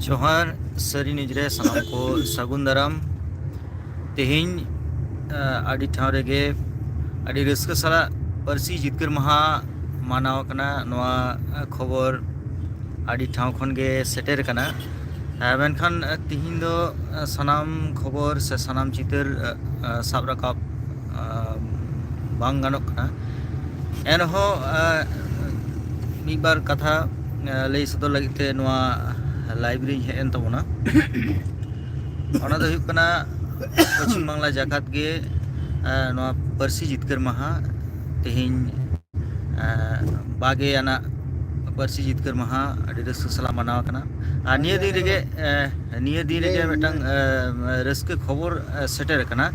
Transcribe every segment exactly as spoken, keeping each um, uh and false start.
ᱡᱚᱦᱟᱨ, ᱥᱟᱹᱨᱤ ᱱᱤᱭᱩᱡᱽ ᱨᱮ ᱥᱟᱱᱟᱢ ᱠᱚ ᱥᱟᱹᱜᱩᱱ ᱫᱟᱨᱟᱢ᱾ ᱛᱮᱦᱮᱧ, ᱟ, ᱟᱹᱰᱤ ᱴᱷᱟᱶ ᱨᱮᱜᱮ ᱟᱹᱰᱤ ᱨᱟᱹᱥᱠᱟᱹ ᱥᱟᱞᱟᱜ ᱯᱟᱹᱨᱥᱤ ᱡᱤᱛᱠᱟᱹᱨ ᱢᱟᱦᱟ ᱢᱟᱱᱟᱣ ᱟᱠᱟᱱᱟ᱾ ᱱᱚᱣᱟ, ᱟ, ᱠᱷᱚᱵᱚᱨ ᱟᱹᱰᱤ ᱴᱷᱟᱶ ᱠᱷᱚᱱ ᱜᱮ ᱥᱮᱴᱮᱨ ᱟᱠᱟᱱᱟ᱾ ᱟ, ᱢᱮᱱᱠᱷᱟᱱ, ᱟ, ᱛᱤᱦᱤᱧ ᱫᱚ, ᱟ, ᱥᱟᱱᱟᱢ ᱠᱷᱚᱵᱚᱨ ᱥᱮ ᱥᱟᱱᱟᱢ ᱪᱤᱛᱟᱹᱨ, ᱟ, ᱟ, ᱥᱟᱵ ᱨᱟᱠᱟᱵ, ᱟ, ᱵᱟᱝ ᱜᱟᱱᱚᱜ ᱠᱟᱱᱟ᱾ ᱮᱱᱨᱮᱦᱚᱸ, ᱟ, ᱢᱤᱫ ᱵᱟᱨ ᱠᱟᱛᱷᱟ, ᱟ, ᱞᱟᱹᱭ ᱥᱚᱫᱚᱨ ᱞᱟᱹᱜᱤᱫ ᱛᱮ ᱱᱚᱣᱟ ᱞᱟᱭᱤᱵᱷ ᱨᱤᱧ ᱦᱮᱡ ᱮᱱ ᱛᱟᱵᱚᱱᱟ᱾ ᱚᱱᱟ ᱫᱚ ᱦᱩᱭᱩᱜ ᱠᱟᱱᱟ, ᱯᱚᱪᱷᱤᱢ ᱵᱟᱝᱞᱟ ᱡᱟᱠᱟᱛ ᱜᱮ, ᱟ, ᱱᱚᱣᱟ ᱯᱟᱹᱨᱥᱤ ᱡᱤᱛᱠᱟᱹᱨ ᱢᱟᱦᱟ ᱛᱮᱦᱮᱧ, ᱟ, ᱵᱟᱜᱮ ᱟᱱᱟᱜ ᱯᱟᱹᱨᱥᱤ ᱡᱤᱛᱠᱟᱹᱨ ᱢᱟᱦᱟ ᱟᱹᱰᱤ ᱨᱟᱹᱥᱠᱟᱹ ᱥᱟᱞᱟᱜ ᱢᱟᱱᱟᱣ ᱟᱠᱟᱱᱟ᱾ ᱟᱨ ᱱᱤᱭᱟᱹ ᱫᱤᱱ ᱨᱮᱜᱮ, ᱟ, ᱱᱤᱭᱟᱹ ᱫᱤᱱ ᱨᱮᱜᱮ ᱢᱤᱫᱴᱟᱝ, ᱟ, ᱨᱟᱹᱥᱠᱟᱹ ᱠᱷᱚᱵᱚᱨ, ᱟ, ᱥᱮᱴᱮᱨ ᱟᱠᱟᱱᱟ᱾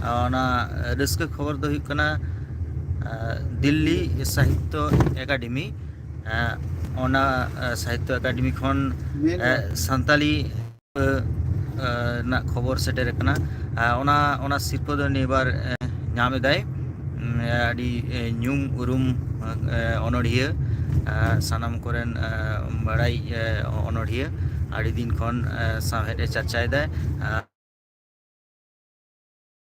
ᱚᱱᱟ ᱨᱟᱹᱥᱠᱟᱹ ᱠᱷᱚᱵᱚᱨ ᱫᱚ ᱦᱩᱭᱩᱜ ᱠᱟᱱᱟ, ᱟ, ᱫᱤᱞᱞᱤ ᱥᱟᱦᱤᱛᱛᱚ ᱮᱠᱟᱰᱮᱢᱤ, ᱟ, ᱚᱱᱟ, ᱟ, ᱥᱟᱦᱤᱛᱛᱚ ᱮᱠᱟᱰᱮᱢᱤ ᱠᱷᱚᱱ, ᱢᱮᱱ ᱟ, ᱵᱟᱝ᱾ ᱥᱟᱱᱛᱟᱞᱤ, ᱟ, ᱟ, ᱨᱮᱱᱟᱜ ᱠᱷᱚᱵᱚᱨ ᱥᱮᱴᱮᱨ ᱟᱠᱟᱱᱟ᱾ ᱟ, ᱚᱱᱟ, ᱚᱱᱟ ᱥᱤᱨᱯᱟᱹ ᱫᱚ ᱱᱤᱭᱟᱹ ᱵᱟᱨ, ᱟ, ᱧᱟᱢ ᱮᱫᱟᱭ, ᱩᱢ, ᱟ, ᱟᱹᱰᱤ, ᱟ, ᱧᱩᱢ ᱩᱨᱩᱢ, ᱟ, ᱚᱱᱚᱲᱦᱤᱭᱟᱹ, ᱟ, ᱥᱟᱱᱟᱢ ᱠᱚᱨᱮᱱ, ᱟ, ᱵᱟᱲᱟᱭ, ᱟ, ᱚᱱᱚᱲᱦᱤᱭᱟᱹ, ᱟᱹᱰᱤ ᱫᱤᱱ ᱠᱷᱚᱱ, ᱟ, ᱥᱟᱶᱦᱮᱫ ᱮ ᱪᱟᱨᱪᱟᱭᱮᱫᱟᱭ᱾ ᱟ,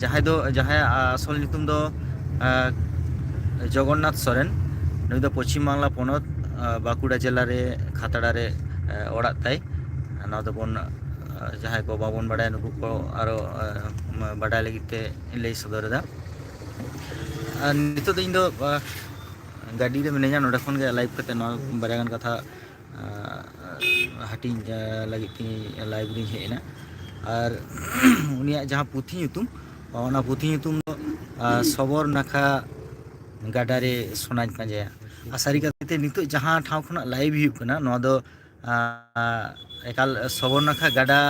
ᱡᱟᱦᱟᱸᱭ ᱫᱚ, ᱡᱟᱦᱟᱸᱭᱟᱜ ᱟᱥᱚᱞ ᱧᱩᱛᱩᱢ ᱫᱚ, ᱟ, ᱡᱚᱜᱚᱱᱱᱟᱛᱷ ᱥᱚᱨᱮᱱ᱾ ᱱᱩᱭ ᱫᱚ ᱯᱚᱪᱷᱤᱢ ᱵᱟᱝᱞᱟ ᱯᱚᱱᱚᱛ, ᱟ, ᱵᱟᱸᱠᱩᱲᱟ ᱡᱮᱞᱟ ᱨᱮ ᱠᱷᱟᱛᱲᱟ ᱨᱮ, ᱟ, ᱚᱲᱟᱜ ᱛᱟᱭ᱾ ᱱᱚᱣᱟ ᱫᱚᱵᱚᱱ, ᱟ, ᱡᱟᱦᱟᱸᱭ ᱠᱚ ᱵᱟᱵᱚᱱ ᱵᱟᱲᱟᱭᱟ, ᱱᱩᱠᱩ ᱠᱚ ᱟᱨᱚ, ᱟ, ᱵᱟᱰᱟᱭ ᱞᱟᱹᱜᱤᱫ ᱛᱮ ᱞᱟᱹᱭ ᱥᱚᱫᱚᱨ ᱮᱫᱟ᱾ ᱟᱨ ᱱᱤᱛᱚᱜ ᱫᱚ ᱤᱧ ᱫᱚ, ᱟ, ᱜᱟᱹᱰᱤ ᱨᱮ ᱢᱤᱱᱟᱹᱧᱟ, ᱱᱚᱰᱮ ᱠᱷᱚᱱ ᱜᱮ ᱞᱟᱭᱤᱵᱷ ᱠᱟᱛᱮ ᱱᱚᱣᱟ ᱵᱟᱨᱭᱟ ᱜᱟᱱ ᱠᱟᱛᱷᱟ, ᱟ, ᱦᱟᱹᱴᱤᱧ, ᱟ, ᱞᱟᱹᱜᱤᱫ ᱛᱮ ᱞᱟᱭᱤᱵᱷ ᱨᱤᱧ ᱦᱮᱡ ᱮᱱᱟ᱾ ᱟᱨ ᱩᱱᱤᱭᱟᱜ ᱡᱟᱦᱟᱸ ᱯᱩᱛᱷᱤ ᱧᱩᱛᱩᱢ, ᱚᱱᱟ ᱯᱩᱛᱷᱤ ᱧᱩᱛᱩᱢ ᱫᱚ, ᱟ, ᱥᱚᱵᱚᱨ ᱱᱟᱠᱷᱟ ᱜᱟᱰᱟ ᱨᱮ ᱥᱚᱱᱟᱧ ᱯᱟᱸᱡᱟᱭᱟ᱾ ᱟᱨ ᱥᱟᱹᱨᱤ ᱠᱟᱛᱷᱟ ᱛᱮ ᱱᱤᱛᱚᱜ ᱡᱟᱦᱟᱸ ᱴᱷᱟᱶ ᱠᱷᱚᱱᱟᱜ ᱞᱟᱭᱤᱵᱷ ᱦᱩᱭᱩᱜ ᱠᱟᱱᱟ, ᱱᱚᱣᱟ ᱫᱚ, ᱟ, ᱮᱠᱟᱞ ᱥᱚᱵᱚᱨ ᱱᱟᱠᱷᱟ ᱜᱟᱰᱟ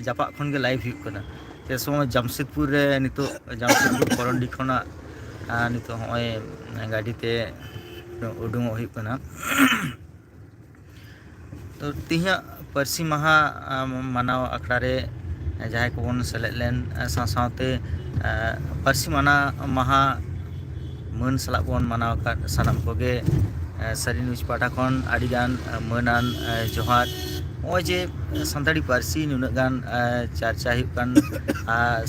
ᱡᱟᱯᱟᱜ ᱠᱷᱚᱱ ᱜᱮ ᱞᱟᱭᱤᱵᱷ ᱦᱩᱭᱩᱜ ᱠᱟᱱᱟ᱾ ᱥᱮ ᱥᱚᱢᱚᱭ ᱡᱟᱢᱥᱮᱫᱽᱯᱩᱨ ᱨᱮ ᱱᱤᱛᱚᱜ, ᱡᱟᱢᱥᱮᱫᱽᱯᱩᱨ ᱠᱚᱨᱚᱱᱰᱤ ᱠᱷᱚᱱᱟᱜ, ᱟ, ᱱᱤᱛᱚᱜ ᱦᱚᱸᱜᱼᱚᱭ ᱜᱟᱹᱰᱤ ᱛᱮ ᱩᱰᱩᱝᱚᱜ ᱦᱩᱭᱩᱜ ᱠᱟᱱᱟ᱾ ᱛᱚ, ᱛᱮᱦᱮᱧᱟᱜ ᱯᱟᱹᱨᱥᱤ ᱢᱟᱦᱟ, ᱟ, ᱢᱟᱱᱟᱣ ᱟᱠᱷᱲᱟ ᱨᱮ ᱡᱟᱦᱟᱸᱭ ᱠᱚᱵᱚᱱ ᱥᱮᱞᱮᱫ ᱞᱮᱱ, ᱟ, ᱥᱟᱶ ᱥᱟᱶᱛᱮ, ᱟ, ᱯᱟᱹᱨᱥᱤ ᱢᱟᱱᱟ-, ᱢᱟᱦᱟ ᱢᱟᱹᱱ ᱥᱟᱞᱟᱜ ᱵᱚᱱ ᱢᱟᱱᱟᱣ ᱟᱠᱟᱫ ᱥᱟᱱᱟᱢ ᱠᱚᱜᱮ, ᱟ, ᱥᱟᱹᱨᱤ ᱱᱤᱭᱩᱡᱽ ᱯᱟᱦᱴᱟ ᱠᱷᱚᱱ ᱟᱹᱰᱤᱜᱟᱱ, ᱟ, ᱢᱟᱹᱱᱟᱱ, ᱟ, ᱡᱚᱦᱟᱨ᱾ ᱱᱚᱜᱼᱚᱭ ᱡᱮ ᱥᱟᱱᱛᱟᱲᱤ ᱯᱟᱹᱨᱥᱤ ᱱᱩᱱᱟᱹᱜ ᱜᱟᱱ ᱪᱟᱨᱪᱟ ᱦᱩᱭᱩᱜ ᱠᱟᱱ,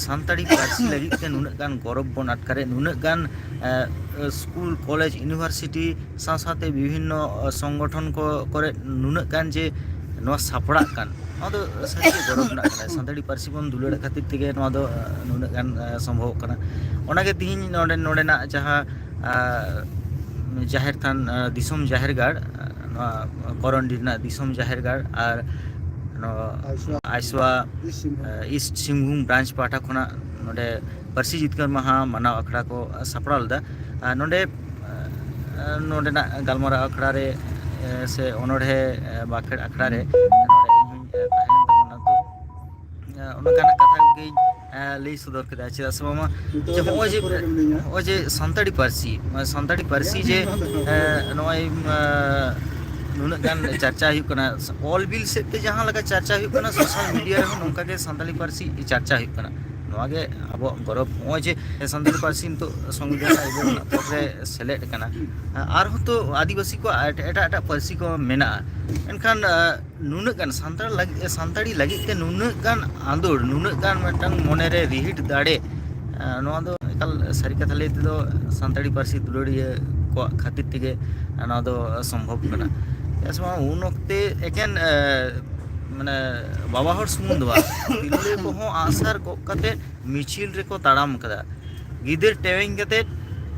ᱥᱟᱱᱛᱟᱲᱤ ᱯᱟᱹᱨᱥᱤ ᱞᱟᱹᱜᱤᱫ ᱛᱮ ᱱᱩᱱᱟᱹᱜ ᱜᱟᱱ ᱜᱚᱨᱚᱵᱽ ᱵᱚᱱ ᱟᱴᱠᱟᱨᱮᱫ, ᱱᱩᱱᱟᱹᱜ ᱜᱟᱱ ᱥᱠᱩᱞ, ᱠᱚᱞᱮᱡᱽ, ᱤᱭᱩᱱᱤᱵᱷᱟᱨᱥᱤᱴᱤ ᱥᱟᱶ ᱥᱟᱶᱛᱮ ᱵᱤᱵᱷᱤᱱᱱᱚ ᱥᱚᱝᱜᱚᱴᱷᱚᱱ ᱠᱚ ᱠᱚᱨᱮ ᱱᱩᱱᱟᱹᱜ ᱜᱟᱱ ᱡᱮ ᱱᱚᱣᱟ ᱥᱟᱯᱲᱟᱜ ᱠᱟᱱ, ᱱᱚᱣᱟ ᱫᱚ ᱥᱟᱹᱨᱤᱜᱮ ᱜᱚᱨᱚᱵᱽ ᱨᱮᱱᱟᱜ ᱠᱟᱱᱟ᱾ ᱥᱟᱱᱛᱟᱲᱤ ᱯᱟᱹᱨᱥᱤ ᱵᱚᱱ ᱫᱩᱞᱟᱹᱲᱟᱜ ᱠᱷᱟᱹᱛᱤᱨ ᱛᱮᱜᱮ ᱱᱚᱣᱟ ᱫᱚ ᱱᱩᱱᱟᱹᱜ ᱜᱟᱱ ᱥᱚᱢᱵᱷᱚᱵᱚᱜ ᱠᱟᱱᱟ᱾ ᱚᱱᱟᱜᱮ ᱛᱮᱦᱮᱧ ᱱᱚᱰᱮ, ᱱᱚᱰᱮᱱᱟᱜ ᱡᱟᱦᱟᱸ ᱡᱟᱦᱮᱨ ᱛᱷᱟᱱ, ᱫᱤᱥᱚᱢ ᱡᱟᱦᱮᱨ ᱜᱟᱲ, ᱱᱚᱣᱟ ᱠᱚᱨᱚᱱᱰᱤ ᱨᱮᱱᱟᱜ ᱫᱤᱥᱚᱢ ᱡᱟᱦᱮᱨ ᱜᱟᱲ ᱟᱨ ᱱᱚᱣᱟ ᱟᱭᱥᱣᱟ ᱤᱥᱴ ᱥᱤᱝᱵᱷᱩᱢ ᱵᱨᱟᱧᱪ ᱯᱟᱦᱴᱟ ᱠᱷᱚᱱᱟᱜ ᱱᱚᱰᱮ ᱯᱟᱹᱨᱥᱤ ᱡᱤᱛᱠᱟᱹᱨ ᱢᱟᱦᱟ ᱢᱟᱱᱟᱣ ᱟᱠᱷᱲᱟ ᱠᱚ ᱥᱟᱯᱲᱟᱣ ᱞᱮᱫᱟ᱾ ᱟᱨ ᱱᱚᱰᱮ ᱱᱚᱰᱮᱱᱟᱜ ᱜᱟᱞᱢᱟᱨᱟᱣ ᱟᱠᱷᱲᱟ ᱨᱮ ᱥᱮ ᱚᱱᱚᱬᱦᱮ ᱵᱟᱠᱷᱮᱲ ᱟᱠᱷᱲᱟ ᱨᱮ ᱱᱚᱰᱮ ᱤᱧ ᱦᱚᱸᱧ ᱛᱟᱦᱮᱸ ᱞᱮᱱ ᱛᱟᱵᱚᱱᱟ᱾ ᱛᱚ ᱚᱱᱠᱟᱱᱟᱜ ᱠᱟᱛᱷᱟ ᱠᱚᱜᱮᱧ ᱞᱟᱹᱭ ᱥᱚᱫᱚᱨ ᱠᱮᱫᱟ᱾ ᱪᱮᱫᱟᱜ ᱥᱮ ᱵᱟᱝᱢᱟ ᱱᱚᱜᱼᱚᱭ ᱡᱮ ᱥᱟᱱᱛᱟᱲᱤ ᱯᱟᱹᱨᱥᱤ, ᱥᱟᱱᱛᱟᱲᱤ ᱯᱟᱹᱨᱥᱤ ᱡᱮ ᱱᱚᱜᱼᱚᱭ ᱱᱩᱱᱟᱹᱜ ᱜᱟᱱ ᱪᱟᱨᱪᱟ ᱦᱩᱭᱩᱜ ᱠᱟᱱᱟ, ᱚᱞ ᱵᱤᱞ ᱥᱮᱫ ᱛᱮ ᱡᱟᱦᱟᱸ ᱞᱮᱠᱟ ᱪᱟᱨᱪᱟ ᱦᱩᱭᱩᱜ ᱠᱟᱱᱟ, ᱥᱳᱥᱟᱞ ᱢᱤᱰᱤᱭᱟ ᱨᱮᱦᱚᱸ ᱱᱚᱝᱠᱟ ᱜᱮ ᱥᱟᱱᱛᱟᱲᱤ ᱯᱟᱹᱨᱥᱤ ᱪᱟᱨᱪᱟ ᱦᱩᱭᱩᱜ ᱠᱟᱱᱟ᱾ ᱱᱚᱣᱟ ᱜᱮ ᱟᱵᱚᱣᱟᱜ ᱜᱚᱨᱚᱵᱽ, ᱱᱚᱜᱼᱚᱭ ᱡᱮ ᱥᱟᱱᱛᱟᱲᱤ ᱯᱟᱹᱨᱥᱤ ᱱᱤᱛᱚᱜ ᱥᱚᱝᱵᱤᱫᱷᱟᱱ ᱟᱭᱳ ᱨᱮᱱᱟᱜ ᱯᱚᱫ ᱨᱮ ᱥᱮᱞᱮᱫ ᱟᱠᱟᱱᱟ᱾ ᱟᱨᱦᱚᱸ ᱛᱚ ᱟᱹᱫᱤᱵᱟᱹᱥᱤ ᱠᱚᱣᱟᱜ ᱮᱴᱟᱜ ᱮᱴᱟᱜ ᱯᱟᱹᱨᱥᱤ ᱠᱚ ᱢᱮᱱᱟᱜᱼᱟ, ᱢᱮᱱᱠᱷᱟᱱ ᱱᱩᱱᱟᱹᱜ ᱜᱟᱱ ᱥᱟᱱᱛᱟᱲ ᱞᱟᱹᱜᱤᱫ, ᱥᱟᱱᱛᱟᱲᱤ ᱞᱟᱹᱜᱤᱫ ᱛᱮ ᱱᱩᱱᱟᱹᱜ ᱜᱟᱱ ᱟᱸᱫᱳᱲ, ᱱᱩᱱᱟᱹᱜ ᱜᱟᱱ ᱢᱤᱫᱴᱟᱝ ᱢᱚᱱᱮᱨᱮ ᱨᱤᱦᱤᱴ ᱫᱟᱲᱮ, ᱱᱚᱣᱟ ᱫᱚ ᱮᱠᱟᱞ ᱥᱟᱹᱨᱤ ᱠᱟᱛᱷᱟ ᱞᱟᱹᱭ ᱛᱮᱫᱚ ᱥᱟᱱᱛᱟᱲᱤ ᱯᱟᱹᱨᱥᱤ ᱫᱩᱞᱟᱹᱲᱤᱭᱟᱹ ᱠᱚᱣᱟᱜ ᱠᱷᱟᱹᱛᱤᱨ ᱛᱮᱜᱮ ᱱᱚᱣᱟ ᱫᱚ ᱥᱚᱢᱵᱷᱚᱵ ᱠᱟᱱᱟ᱾ ᱪᱮᱫᱟᱜ ᱥᱮ ᱵᱟᱝ, ᱩᱱ ᱚᱠᱛᱮ ᱮᱠᱮᱱ ᱢᱟᱱᱮ ᱵᱟᱵᱟ ᱦᱚᱲ ᱥᱩᱢᱩᱝ ᱫᱚ ᱵᱟᱝ, ᱛᱤᱨᱞᱟᱹ ᱠᱚᱦᱚᱸ ᱟᱜᱼᱥᱟᱨ ᱜᱚᱜ ᱠᱟᱛᱮ ᱢᱤᱪᱷᱤᱞ ᱨᱮᱠᱚ ᱛᱟᱲᱟᱢ ᱠᱟᱫᱟ᱾ ᱜᱤᱫᱟᱹᱨ ᱴᱮᱣᱮᱧ ᱠᱟᱛᱮ,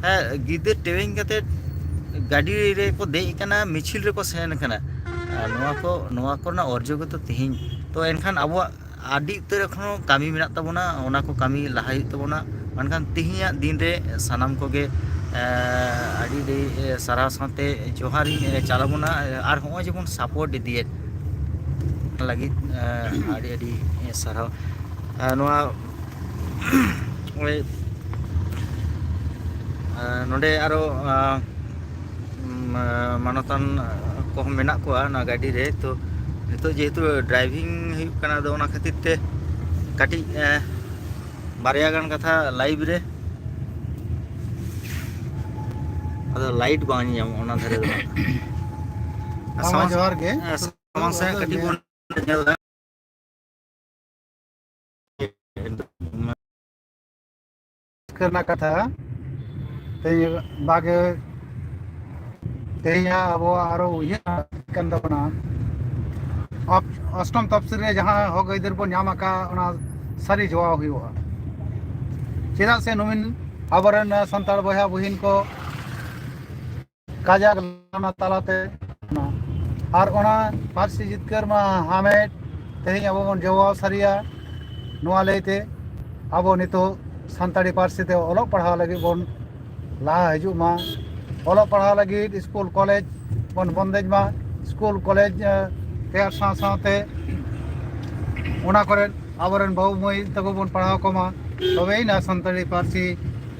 ᱦᱮᱸ, ᱜᱤᱫᱟᱹᱨ ᱴᱮᱣᱮᱧ ᱠᱟᱛᱮ ᱜᱟᱹᱰᱤ ᱨᱮᱠᱚ ᱫᱮᱡ ᱟᱠᱟᱱᱟ, ᱢᱤᱪᱷᱤᱞ ᱨᱮᱠᱚ ᱥᱮᱱ ᱟᱠᱟᱱᱟ᱾ ᱟᱨ ᱱᱚᱣᱟ ᱠᱚ, ᱱᱚᱣᱟ ᱠᱚᱨᱮᱱᱟᱜ ᱚᱨᱡᱚ ᱜᱮᱛᱚ ᱛᱮᱦᱮᱧ᱾ ᱛᱚ ᱮᱱᱠᱷᱟᱱ ᱟᱵᱚᱣᱟᱜ ᱟᱹᱰᱤ ᱩᱛᱟᱹᱨ ᱮᱠᱷᱚᱱᱳ ᱠᱟᱹᱢᱤ ᱢᱮᱱᱟᱜ ᱛᱟᱵᱚᱱᱟ, ᱚᱱᱟ ᱠᱚ ᱠᱟᱹᱢᱤ ᱞᱟᱦᱟ ᱦᱩᱭᱩᱜ ᱛᱟᱵᱚᱱᱟ᱾ ᱢᱮᱱᱠᱷᱟᱱ ᱛᱮᱦᱮᱧᱟᱜ ᱫᱤᱱ ᱨᱮ ᱥᱟᱱᱟᱢ ᱠᱚᱜᱮ ᱟᱹᱰᱤ ᱟᱹᱰᱤ ᱥᱟᱨᱦᱟᱣ ᱥᱟᱶᱛᱮ ᱡᱚᱦᱟᱨᱤᱧ ᱪᱟᱞ ᱟᱵᱚᱱᱟ᱾ ᱟᱨ ᱦᱚᱸᱜᱼᱚᱭ ᱡᱮᱵᱚᱱ ᱥᱟᱯᱳᱨᱴ ᱤᱫᱤᱭᱮᱫ ᱞᱟᱹᱜᱤᱫ ᱟᱹᱰᱤ ᱟᱹᱰᱤ ᱥᱟᱨᱦᱟᱣ᱾ ᱱᱚᱣᱟ ᱱᱚᱰᱮ ᱟᱨᱚ ᱢᱟᱱᱚᱛᱟᱱ ᱠᱚᱦᱚᱸ ᱢᱮᱱᱟᱜ ᱠᱚᱣᱟ ᱚᱱᱟ ᱜᱟᱹᱰᱤ ᱨᱮ᱾ ᱛᱚ ᱱᱤᱛᱚᱜ ᱡᱮᱦᱮᱛᱩ ᱰᱨᱟᱭᱵᱷᱤᱝ ᱦᱩᱭᱩᱜ ᱠᱟᱱᱟ, ᱟᱫᱚ ᱚᱱᱟ ᱠᱷᱟᱹᱛᱤᱨ ᱛᱮ ᱠᱟᱹᱴᱤᱡ ᱵᱟᱨᱭᱟ ᱜᱟᱱ ᱠᱟᱛᱷᱟ ᱞᱟᱭᱤᱵᱷ ᱨᱮ, ᱟᱫᱚ ᱞᱟᱭᱤᱴ ᱵᱟᱝ ᱧᱟᱢᱚᱜᱼᱟ ᱚᱱᱟ ᱫᱷᱟᱨᱮ ᱫᱚ᱾ ᱡᱚᱦᱟᱨ ᱜᱮ᱾ ᱥᱟᱢᱟᱝ ᱥᱮᱫ ᱠᱟᱹᱴᱤᱡ ᱵᱚᱱ ᱧᱮᱞ ᱮᱫᱟ᱾ ᱨᱟᱹᱥᱠᱟᱹ ᱨᱮᱱᱟᱜ ᱠᱟᱛᱷᱟ, ᱛᱮᱦᱮᱧ ᱵᱟᱜᱮ, ᱛᱮᱦᱮᱧ ᱟᱵᱚᱣᱟᱜ ᱟᱨᱚ ᱩᱭᱦᱟᱹᱨ ᱠᱟᱱ ᱛᱟᱵᱚᱱᱟ, ᱚᱯ-, ᱚᱥᱴᱚᱢ ᱛᱚᱯᱥᱤᱞ ᱨᱮ ᱡᱟᱦᱟᱸ ᱦᱚᱠ ᱟᱹᱭᱫᱟᱹᱨ ᱵᱚᱱ ᱧᱟᱢ ᱟᱠᱟᱫ, ᱚᱱᱟ ᱥᱟᱹᱨᱤ ᱡᱚᱣᱟᱣ ᱦᱩᱭᱩᱜᱼᱟ᱾ ᱪᱮᱫᱟᱜ ᱥᱮ ᱱᱩᱢᱤᱱ ᱟᱵᱚᱨᱮᱱ ᱥᱟᱱᱛᱟᱲ ᱵᱚᱭᱦᱟ ᱵᱩᱦᱤᱱ ᱠᱚ ᱠᱟᱡᱟᱠ ᱞᱟᱲᱟᱣᱱᱟ ᱛᱟᱞᱟᱛᱮ, ᱟᱨ ᱚᱱᱟ ᱯᱟᱹᱨᱥᱤ ᱡᱤᱛᱠᱟᱹᱨ ᱢᱟ ᱦᱟᱢᱮᱴ ᱛᱮᱦᱮᱧ ᱟᱵᱚ ᱵᱚᱱ ᱡᱚᱜᱟᱣ ᱥᱟᱹᱨᱤᱭᱟ᱾ ᱱᱚᱣᱟ ᱞᱟᱹᱭᱛᱮ ᱟᱵᱚ ᱱᱤᱛᱚᱜ ᱥᱟᱱᱛᱟᱲᱤ ᱯᱟᱹᱨᱥᱤ ᱛᱮ ᱚᱞᱚᱜ ᱯᱟᱲᱦᱟᱣ ᱞᱟᱹᱜᱤᱫ ᱵᱚᱱ ᱞᱟᱦᱟ ᱦᱤᱡᱩᱜ ᱢᱟ᱾ ᱚᱞᱚᱜ ᱯᱟᱲᱦᱟᱣ ᱞᱟᱹᱜᱤᱫ ᱥᱠᱩᱞ ᱠᱚᱞᱮᱡᱽ ᱵᱚᱱ ᱵᱚᱱᱫᱮᱡ ᱢᱟ᱾ ᱥᱠᱩᱞ ᱠᱚᱞᱮᱡᱽ, ᱮ, ᱛᱮᱭᱟᱨ ᱥᱟᱶ ᱥᱟᱶᱛᱮ ᱚᱱᱟ ᱠᱚᱨᱮ ᱟᱵᱚᱨᱮᱱ ᱵᱟᱹᱵᱩ ᱢᱟᱹᱭ ᱛᱟᱠᱚ ᱵᱚᱱ ᱯᱟᱲᱦᱟᱣ ᱠᱚᱢᱟ᱾ ᱛᱚᱵᱮᱭᱮᱱᱟ ᱥᱟᱱᱛᱟᱲᱤ ᱯᱟᱹᱨᱥᱤ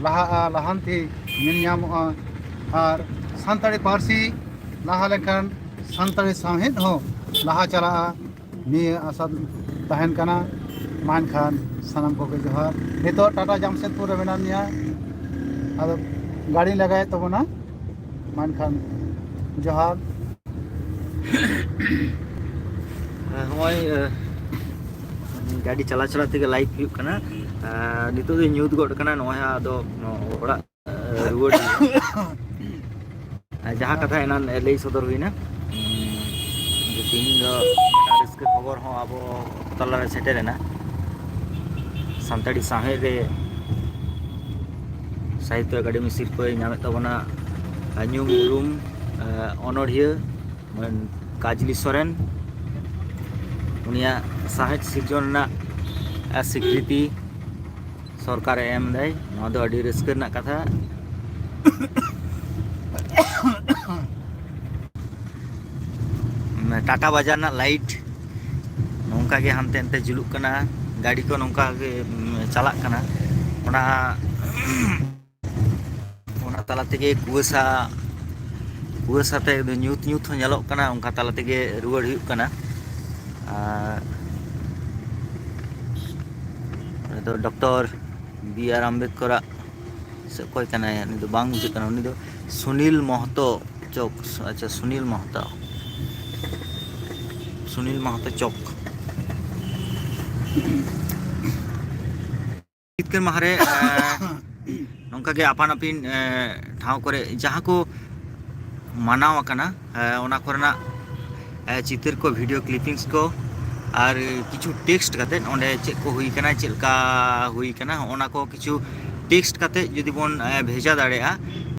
ᱞᱟᱦᱟᱜᱼᱟ, ᱞᱟᱦᱟᱱᱛᱤ ᱧᱮᱞ ᱧᱟᱢᱚᱜᱼᱟ᱾ ᱟᱨ ᱥᱟᱱᱛᱟᱲᱤ ᱯᱟᱹᱨᱥᱤ ᱞᱟᱦᱟ ᱞᱮᱱᱠᱷᱟᱱ ᱥᱟᱱᱛᱟᱲᱤ ᱥᱟᱶᱦᱮᱫ ᱦᱚᱸ ᱞᱟᱦᱟ ᱪᱟᱞᱟᱜᱼᱟ, ᱱᱤᱭᱟᱹ ᱟᱥᱟ ᱛᱟᱦᱮᱱ ᱠᱟᱱᱟ᱾ ᱢᱟ ᱮᱱᱠᱷᱟᱱ ᱥᱟᱱᱟᱢ ᱠᱚᱜᱮ ᱡᱚᱦᱟᱨ᱾ ᱱᱤᱛᱚᱜ ᱴᱟᱴᱟ ᱡᱟᱢᱥᱮᱫᱽᱯᱩᱨ ᱨᱮ ᱢᱮᱱᱟᱜ ᱞᱤᱧᱟ, ᱟᱫᱚ ᱜᱟᱹᱰᱤ ᱞᱟᱜᱟᱭᱮᱫ ᱛᱟᱵᱚᱱᱟ᱾ ᱢᱟ ᱮᱱᱠᱷᱟᱱ ᱡᱚᱦᱟᱨ᱾ ᱦᱮᱸ, ᱱᱚᱜᱼᱚᱭ, ᱮ, ᱜᱟᱹᱰᱤ ᱪᱟᱞᱟᱣ ᱪᱟᱞᱟᱣ ᱛᱮᱜᱮ ᱞᱟᱭᱤᱵᱷ ᱦᱩᱭᱩᱜ ᱠᱟᱱᱟ᱾ ᱟᱨ ᱱᱤᱛᱚᱜ ᱫᱚ ᱧᱩᱛ ᱜᱚᱫ ᱠᱟᱱᱟ, ᱱᱚᱜᱼᱚᱭ ᱦᱟᱸᱜ ᱟᱫᱚ ᱚᱲᱟᱜ, ᱮ, ᱨᱩᱣᱟᱹᱲ ᱦᱩᱭᱩᱜᱼᱟ᱾ ᱟᱨ ᱡᱟᱦᱟᱸ ᱠᱟᱛᱷᱟ ᱮᱱᱟᱱ ᱞᱟᱹᱭ ᱥᱚᱫᱚᱨ ᱦᱩᱭᱱᱟ, ᱡᱮ ᱛᱤᱦᱤᱧ ᱫᱚ ᱢᱤᱫᱴᱟᱝ ᱨᱟᱹᱥᱠᱟᱹ ᱠᱷᱚᱵᱚᱨ ᱦᱚᱸ ᱟᱵᱚ ᱛᱟᱞᱟᱨᱮ ᱥᱮᱴᱮᱨᱮᱱᱟ᱾ ᱥᱟᱱᱛᱟᱲᱤ ᱥᱟᱶᱦᱮᱫ ᱨᱮ ᱥᱟᱦᱤᱛᱛᱚ ᱮᱠᱟᱰᱮᱢᱤ ᱥᱤᱨᱯᱟᱹᱭ ᱧᱟᱢᱮᱫ ᱛᱟᱵᱚᱱᱟ ᱧᱩᱢ ᱩᱨᱩᱢ, ᱮ, ᱚᱱᱚᱲᱦᱤᱭᱟᱹ ᱢᱟᱱ ᱠᱟᱡᱽᱞᱤ ᱥᱚᱨᱮᱱ᱾ ᱩᱱᱤᱭᱟᱜ ᱥᱟᱶᱦᱮᱫ ᱥᱤᱨᱡᱚᱱ ᱨᱮᱱᱟᱜ, ᱮ, ᱥᱤᱠᱨᱤᱛᱤ ᱥᱚᱨᱠᱟᱨᱮ ᱮᱢ ᱫᱟᱭ᱾ ᱱᱚᱣᱟ ᱫᱚ ᱟᱹᱰᱤ ᱨᱟᱹᱥᱠᱟᱹ ᱨᱮᱱᱟᱜ ᱠᱟᱛᱷᱟ᱾ ᱴᱟᱴᱟ ᱵᱟᱡᱟᱨ ᱨᱮᱱᱟᱜ ᱞᱟᱭᱤᱴ ᱱᱚᱝᱠᱟ ᱜᱮ ᱦᱟᱱᱛᱮ ᱱᱟᱛᱮ ᱡᱩᱞᱩᱜ ᱠᱟᱱᱟ, ᱜᱟᱹᱰᱤ ᱠᱚ ᱱᱚᱝᱠᱟ ᱜᱮ, ᱩᱢ, ᱪᱟᱞᱟᱜ ᱠᱟᱱᱟ᱾ ᱚᱱᱟ, ᱚᱱᱟ ᱛᱟᱞᱟ ᱛᱮᱜᱮ ᱠᱩᱣᱟᱹᱥᱟ, ᱠᱩᱣᱟᱹᱥᱟ ᱛᱮ ᱧᱩᱛ ᱧᱩᱛ ᱦᱚᱸ ᱧᱮᱞᱚᱜ ᱠᱟᱱᱟ, ᱚᱱᱠᱟ ᱛᱟᱞᱟ ᱛᱮᱜᱮ ᱨᱩᱣᱟᱹᱲ ᱦᱩᱭᱩᱜ ᱠᱟᱱᱟ᱾ ᱟᱨ ᱱᱚᱰᱮ ᱫᱚ ᱰᱚᱠᱴᱚᱨ ᱵᱤ ᱟᱨ ᱟᱢᱵᱮᱫᱠᱚᱨᱟᱜ ᱥᱮ ᱚᱠᱚᱭ ᱠᱟᱱᱟᱭ, ᱩᱱᱤ ᱫᱚ ᱵᱟᱝ ᱵᱩᱡᱷᱟᱹᱜ ᱠᱟᱱᱟ, ᱩᱱᱤ ᱫᱚ ᱥᱩᱱᱤᱞ ᱢᱚᱦᱛᱚ ᱪᱚᱠ, ᱟᱪᱪᱷᱟ, ᱥᱩᱱᱤᱞ ᱢᱚᱦᱛᱚ᱾ ᱥᱩᱱᱤᱞ ᱢᱟᱦᱟᱛᱚ ᱪᱚᱠ᱾ ᱡᱤᱛᱠᱟᱹᱨ ᱢᱟᱦᱟ ᱨᱮ, ᱮ, ᱱᱚᱝᱠᱟ ᱜᱮ ᱟᱯᱟᱱ ᱟᱹᱯᱤᱱ, ᱮ, ᱴᱷᱟᱶ ᱠᱚᱨᱮ ᱡᱟᱦᱟᱸ ᱠᱚ ᱢᱟᱱᱟᱣ ᱟᱠᱟᱱᱟ, ᱮ, ᱚᱱᱟ ᱠᱚᱨᱮᱱᱟᱜ, ᱮ, ᱪᱤᱛᱟᱹᱨ ᱠᱚ, video clippings ᱠᱚ, ᱟᱨ ᱠᱤᱪᱷᱩ text ᱠᱟᱛᱮᱫ ᱚᱸᱰᱮ ᱪᱮᱫ ᱠᱚ ᱦᱩᱭ ᱠᱟᱱᱟ, ᱪᱮᱫ ᱞᱮᱠᱟ ᱦᱩᱭ ᱠᱟᱱᱟ, ᱚᱱᱟ ᱠᱚ ᱠᱤᱪᱷᱩ text ᱠᱟᱛᱮᱫ ᱡᱩᱫᱤ ᱵᱚᱱ, ᱮ, ᱵᱷᱮᱡᱟ ᱫᱟᱲᱮᱭᱟᱜᱼᱟ,